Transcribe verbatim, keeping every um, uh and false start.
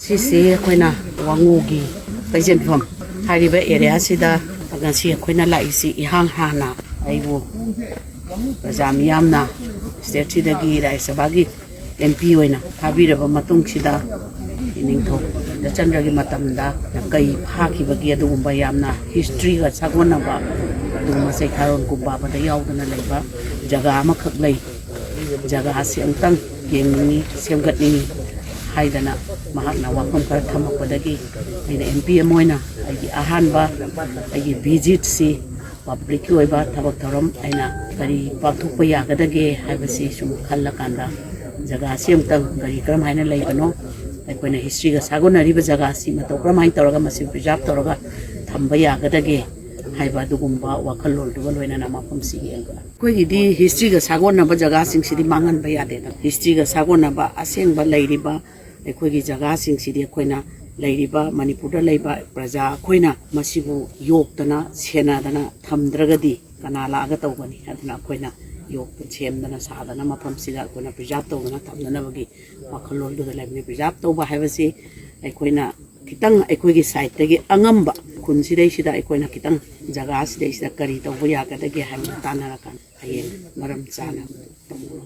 ꯁꯤꯁꯤ ꯑꯩꯈꯣꯏꯅ ꯋꯥꯉꯨꯒꯤ ꯀꯩꯖꯦꯟꯐꯝ ꯍꯥꯏꯔꯤꯕ ꯑꯦꯔꯤꯌꯥꯁꯤꯗ ꯉꯁꯤ ꯑꯩꯈꯣꯏꯅ ꯂꯥꯛꯏꯁꯤ ꯏꯍꯥꯟ ꯍꯥꯟꯅ ꯑꯩꯕꯨ ꯄ꯭ꯔꯖꯥ ꯃꯤꯌꯥꯝꯅ ꯁ꯭ꯇꯦꯠꯁꯤꯗꯒꯤ ꯔꯥꯖ꯭ꯌ ꯁꯚꯥꯒꯤ ꯑꯦꯝ ꯄꯤ ꯑꯣꯏꯅ ꯊꯥꯕꯤꯔꯕ ꯃꯇꯨꯡꯁꯤꯗ ꯅꯤꯡꯊꯧ ꯆꯟꯗ꯭ꯔꯒꯤ ꯃꯇꯝꯗ ꯀꯩ ꯐꯥꯈꯤꯕꯒꯤ ꯑꯗꯨꯒꯨꯝꯕ ꯌꯥꯝꯅ ꯍꯤꯁꯇ꯭ꯔꯤꯒ ꯁꯥꯒꯣꯟꯅꯕ ꯑꯗꯨꯒꯨꯝꯕ ꯆꯩꯊꯥꯔꯣꯟ ꯀꯨꯝꯕꯥꯕꯗ ꯌꯥꯎꯗꯅ ꯂꯩꯕ ꯖꯒꯥ ꯑꯃꯈꯛ ꯂꯩ꯫ ꯖꯒꯥ ꯑꯁꯤ ꯑꯃꯨꯛꯇꯪ ꯌꯦꯡꯅꯤꯡꯉꯤ, ꯁꯦꯝꯒꯠꯅꯤꯡꯉꯤ ꯍꯥꯏꯗꯅ ꯃꯍꯥꯛꯅ ꯋꯥꯐꯝ ꯈꯔ ꯊꯝꯃꯛꯄꯗꯒꯤ ꯑꯩꯅ ꯑꯦꯝ ꯄꯤ ꯑꯃ ꯑꯣꯏꯅ ꯑꯩꯒꯤ ꯑꯍꯥꯟꯕ ꯑꯩꯒꯤ ꯚꯤꯖꯤꯠꯁꯤ ꯄꯕ꯭ꯂꯤꯛꯀꯤ ꯑꯣꯏꯕ ꯊꯕꯛ ꯊꯧꯔꯝ ꯑꯩꯅ ꯀꯔꯤ ꯄꯥꯡꯊꯣꯛꯄ ꯌꯥꯒꯗꯒꯦ ꯍꯥꯏꯕꯁꯤ ꯁꯨꯝ ꯈꯜꯂꯀꯥꯟꯗ ꯖꯒꯥꯁꯤ ꯑꯃꯨꯛꯇꯪ ꯀꯔꯤ ꯀꯔꯝ ꯍꯥꯏꯅ ꯂꯩꯕꯅꯣ, ꯑꯩꯈꯣꯏꯅ ꯍꯤꯁꯇ꯭ꯔꯤꯒ ꯁꯥꯒꯣꯟꯅꯔꯤꯕ ꯖꯒꯥꯁꯤ ꯃꯇꯧ ꯀꯔꯝꯍꯥꯏꯅ ꯇꯧꯔꯒ ꯃꯁꯤ ꯄ꯭ꯔꯤꯖꯥꯔꯚ ꯇꯧꯔꯒ ꯊꯝꯕ ꯌꯥꯒꯗꯒꯦ ꯍꯥꯏꯕ ꯑꯗꯨꯒꯨꯝꯕ ꯋꯥꯈꯜꯂꯣꯟꯗꯨꯒ ꯂꯣꯏꯅꯅ ꯃꯐꯝꯁꯤ ꯌꯦꯡꯕ꯫ ꯑꯩꯈꯣꯏꯒꯤꯗꯤ ꯍꯤꯁꯇ꯭ꯔꯤꯒ ꯁꯥꯒꯣꯟꯅꯕ ꯖꯒꯥꯁꯤꯡꯁꯤꯗꯤ ꯃꯥꯡꯍꯟꯕ ꯌꯥꯗꯦꯗꯅ꯫ ꯍꯤꯁꯇ꯭ꯔꯤꯒ ꯁꯥꯒꯣꯟꯅꯕ ꯑꯁꯦꯡꯕ ꯂꯩꯔꯤꯕ ꯑꯩꯈꯣꯏꯒꯤ ꯖꯒꯥꯁꯤꯡꯁꯤꯗꯤ ꯑꯩꯈꯣꯏꯅ ꯂꯩꯔꯤꯕ ꯃꯅꯤꯄꯨꯔꯗ ꯂꯩꯕ ꯄ꯭ꯔꯖꯥ ꯑꯩꯈꯣꯏꯅ ꯃꯁꯤꯕꯨ ꯌꯣꯛꯇꯅ ꯁꯦꯟꯅꯗꯅ ꯊꯝꯗ꯭ꯔꯒꯗꯤ ꯀꯅꯥ ꯂꯥꯛꯑꯒ ꯇꯧꯒꯅꯤ? ꯑꯗꯨꯅ ꯑꯩꯈꯣꯏꯅ ꯌꯣꯛꯇ ꯁꯦꯝꯗꯅ ꯁꯥꯗꯅ ꯃꯐꯝꯁꯤꯗ ꯑꯩꯈꯣꯏꯅ ꯄ꯭ꯔꯤꯖꯥꯔꯚ ꯇꯧꯗꯅ ꯊꯝꯅꯅꯕꯒꯤ ꯋꯥꯈꯜꯂꯣꯟꯗꯨꯗ ꯂꯩꯕꯅꯤ꯫ ꯄ꯭ꯔꯤꯖꯥꯔꯚ ꯇꯧꯕ ꯍꯥꯏꯕꯁꯤ ꯑꯩꯈꯣꯏꯅ ꯈꯤꯇꯪ ꯑꯩꯈꯣꯏꯒꯤ ꯁꯥꯏꯠꯇꯒꯤ ꯑꯉꯝꯕ ꯈꯨꯟꯁꯤꯗꯩꯁꯤꯗ ꯑꯩꯈꯣꯏꯅ ꯈꯤꯇꯪ ꯖꯒꯥꯁꯤꯗꯩꯁꯤꯗ ꯀꯔꯤ ꯇꯧꯕ ꯌꯥꯒꯗꯒꯦ ꯍꯥꯏꯕꯗꯨ ꯇꯥꯟꯅꯔꯀꯥꯟꯗ ꯍꯌꯦꯡ ꯃꯔꯝ ꯆꯥꯅ